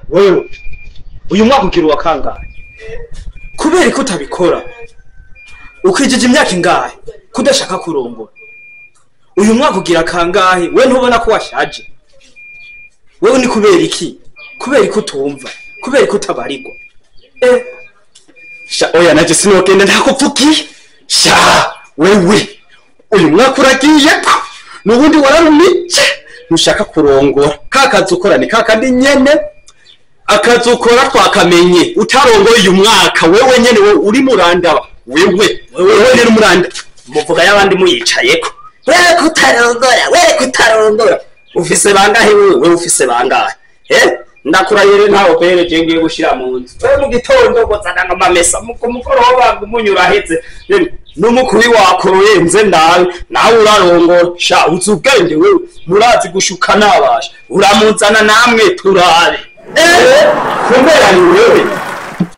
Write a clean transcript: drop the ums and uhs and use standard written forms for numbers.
Wewe uyu mwaka ugira uwa kangahe? Kubera ko utabikora ukijije imyaka ingahe kudashaka kurongora? Uyu mwaka ugira kangahe? We ntubona ko washaje? Wewe ni kubera iki? Kubera ko utumva? Kubera ko utabarirwa? Sha oya naje sinogenda ntakuvugiye. Sha wewe uyu mwaka uragiye ko nubundi wararumice ntushaka kurongora. Kakazi ukora ni kakandi nyene akazi ukora twakamenye utarongoye uyu mwaka wewe nyene wewe uri murandaba wewe wewe nyene muranda muvuga y'abandi muyicayeko. Wewe kutarongora, wewe kutarongora. Ufise bangahe wewe? Wewe ufise bangahe? Ndakurayere ntawo pere je ngiye gushira mu nzu. Wewe mu gitondo gozana ngamamesa mukoroba ngumunyura heze. N'umukuru wakoroye nze ndawe nawe urarongora. Sha uzi ubwenge wewe murazi gushuka nabasha. Uramuzana namwe turabe. Kumbe yani wewe.